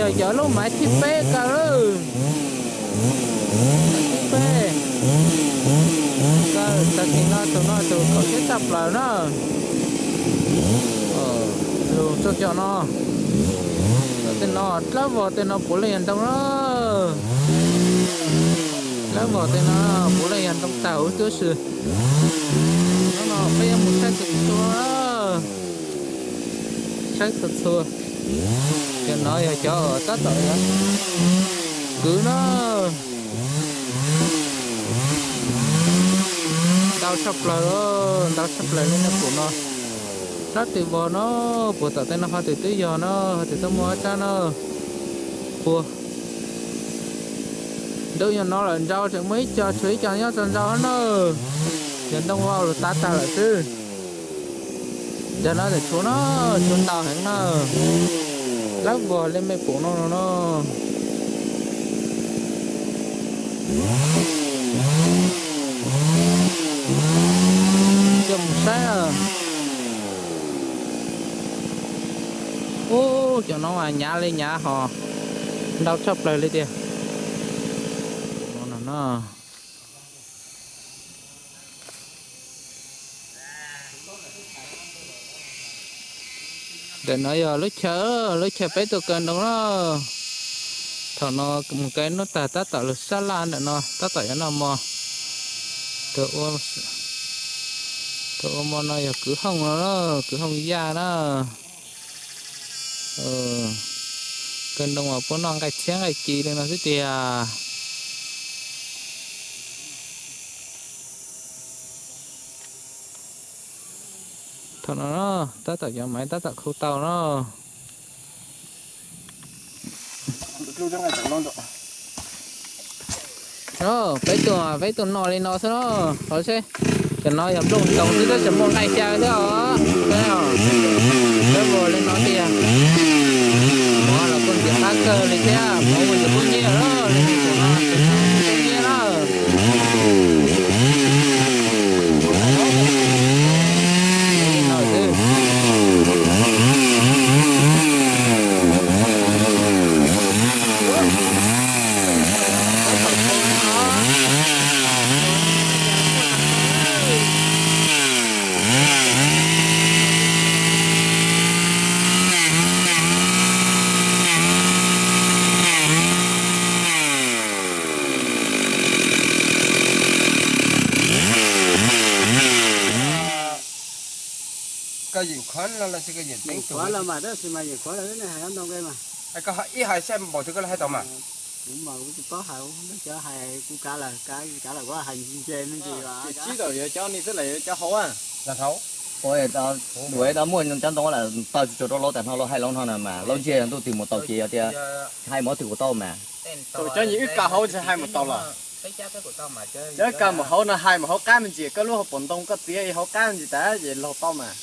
Cov lub maiv thib peb kaw lawm. Thib peb kaw, tag kis no tus no tus khaum siab tshaj plaws na. Lug txog cov no, tej no dlawb vog tej no puav leej yog ntoo na. Dlawb vog tej no puav leej yog ntoo tag huv tib si. Hnub no peb yuav mus saib txhua txhua, saib txhua txhua. Cov no yog cov tab tom kwv na. Ntau tshaj plaws, ntau tshaj plaws li nej pum no. Rab twg vog no, puag tom tej no ho twg twb yog no, ho twg twb muaj ob rab no. Puag ntu nyuag no lawm nrau tseem muaj ib co, tshuav ib co nyob tso nrau na. Yog ntoo vau lug tav tag lawm xwb. Ntawm no tseem tshuav no, tshuav ntau heev na. Dlawb vog li mej pum no no. Coj mus saib na. Ub, cov no mas hnyav li hnyav hos, ntau tshaj plaws li tiag. Ntawm no yog lub chaw, lub chaw peb tuaj kaw ntoo na. Thaum no mus kaw ib hnub tag tab tom lug sab laj ntawm no, tab tom yuav noj mov. Tus ua mov no yog kwv hooj no, kwv hooj yaj na. Kaw ntoo mas puab noj nqaij txhiab nqaij ci li no xwb tiag. Thaum no tab tom cov maiv tab tom khu tau no. Peb tuaj, peb tuaj noj li no xwb na. Qhov seb, cov no yog nplooj ntoo xwb, tab sis muaj nqaij xya xwb os. Peb os, peb ua li no tiag. Mov los kuj ntxim qab kawg li thiab, mov kuj ntxim pub nyiaj lawm, li no tus no tus no pub nyiaj lawm. Koj yeem khuav los los tsis koj yeem teeb tus? Yeem khuav los mas tab sis mas yeem khuav los nej hais ob ntoo nqe mas. Ib hais seb npaum twg koj hais tau mas. Kuv mas kuv tsis paub hais, cov hais kuv kav lawm, kav lawm kuv hais ntse me ntsis. Ces tsib tawm yuav cov ni xwb los yuav cov hauv a? Cov hauv. Duav muaj cov ntoo lawm taw tsis tsuag rau laub tas no, laub hais laub no na mas laub ntseg ntuj twg mus tau ces yog tias hais mov twg kuj tau mas. Cov nyias wb kav hauv ntshe hais mus tau los. Cov wb kav mus hauv no hais mus hauv qab me ntsis, koj lub hauv paus ntoo koj txiav hauv qab me ntsis tas ces laug tau mas.